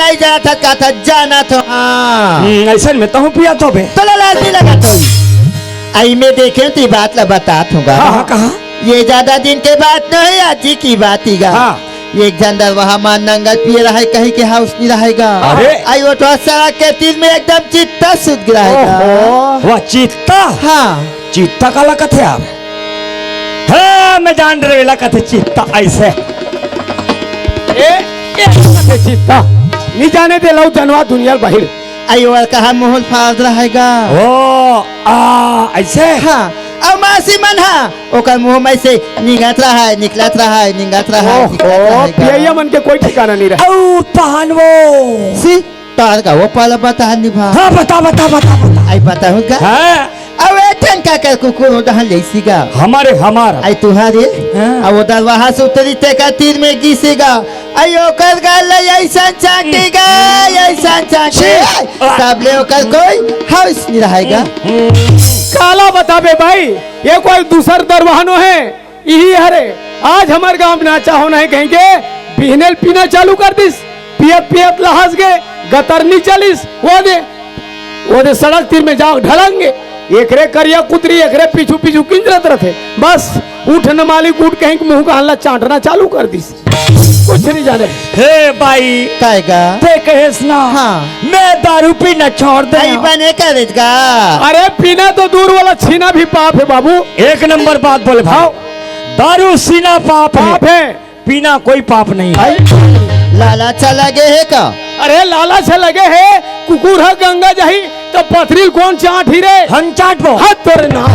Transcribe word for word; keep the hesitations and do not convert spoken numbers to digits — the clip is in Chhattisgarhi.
आई जात हस, का था जानत हो? हाँ। हम्म, अइसन में तहूँ पियत होबे। तोला लाज नइ लगत होही? अई में देखे त ये बात ला बतात हँव गा। हाँ, हाँ, कहाँ? ये जादा दिन के बात नोहे, आज ही के बात हे गा। हाँ। एक झन दरवाहा म नंगत पिए रहय कहिके हाउस नइ रहय गा। अरे। अई वो तो सड़क के तीर में एकदम चित्ता सुत गे रहय गा। ओहो। वाह, चित्ता? हाँ। चित्ता काला कथे यार? हाँ, मैं जान रहेंव एला कथे चित्ता अइसे। ए, ए कथे चित्ता। नइ जाने दे लव जनवा दुनिया ल बहिर। अई ओकर कहाँ मुँह ल फाड़ रहय गा। ओ, आ, अइसे? हाँ, अउ मासी मन हा, ओकर मुँह में से निंगत रहय, निकलत रहय, निंगत रहय, ओहो, निकलत रहय गा। पियइया मन के कोई ठिकाना नइ रहय। अउ तहन वो। सी, तार का वो पाला बता निभा। हाँ, बता, बता, बता, बता। अई बताहूँ गा? हाँ। अउ ए ठन काकर कुकुर ओ डहन जइसी गा। हमर, हमर। अई तुँहर। हाँ। अउ वो दरवाहा से उतरिस तेकर तीर में गिसी गा। अई ओकर गाल ला अइसन चाँटी गा, अइसन चाँटी। छी। तब ले ओकर कोई हाउस नइ रहय गा। हम्म। काला बताबे भाई, ये कोई दूसर दरवाहा नोहे। इही हरे, आज हमर गाँव में नाचा होना हे कहिके, बिहने ल पीना चालू कर दिस, पियत पियत लहस गे, गतरनी चलिस, वो दे, वो दे सड़क तीर में जाके ढलंगे, एकरे करिया कुतरी, एकरे पीछू पीछू किंजरत रथे, बस, उठ न मालिक उठ कहिके मुँह कान ला चाटना चालू कर दिस, कुछ नइ जाने। हे बाई, काय गा? ते कहेस ना, हाँ। मैं दारू पीना छोड़ दे। अई बने करेस गा। अरे पीना तो दूर वाला, छीना भी पाप हे बाबू। एक नंबर बात बोले भाई। हाँ। दारू छीना पाप हे। पाप हे। पीना कोई पाप नहीं हे। अई, लालच लगे हे का? अरे लालच लगे हे, कुकुर ह गंगा जाही, त पथरी ल कोन चाटही रे? हम चाटबो। हाँ, तोरे नाम।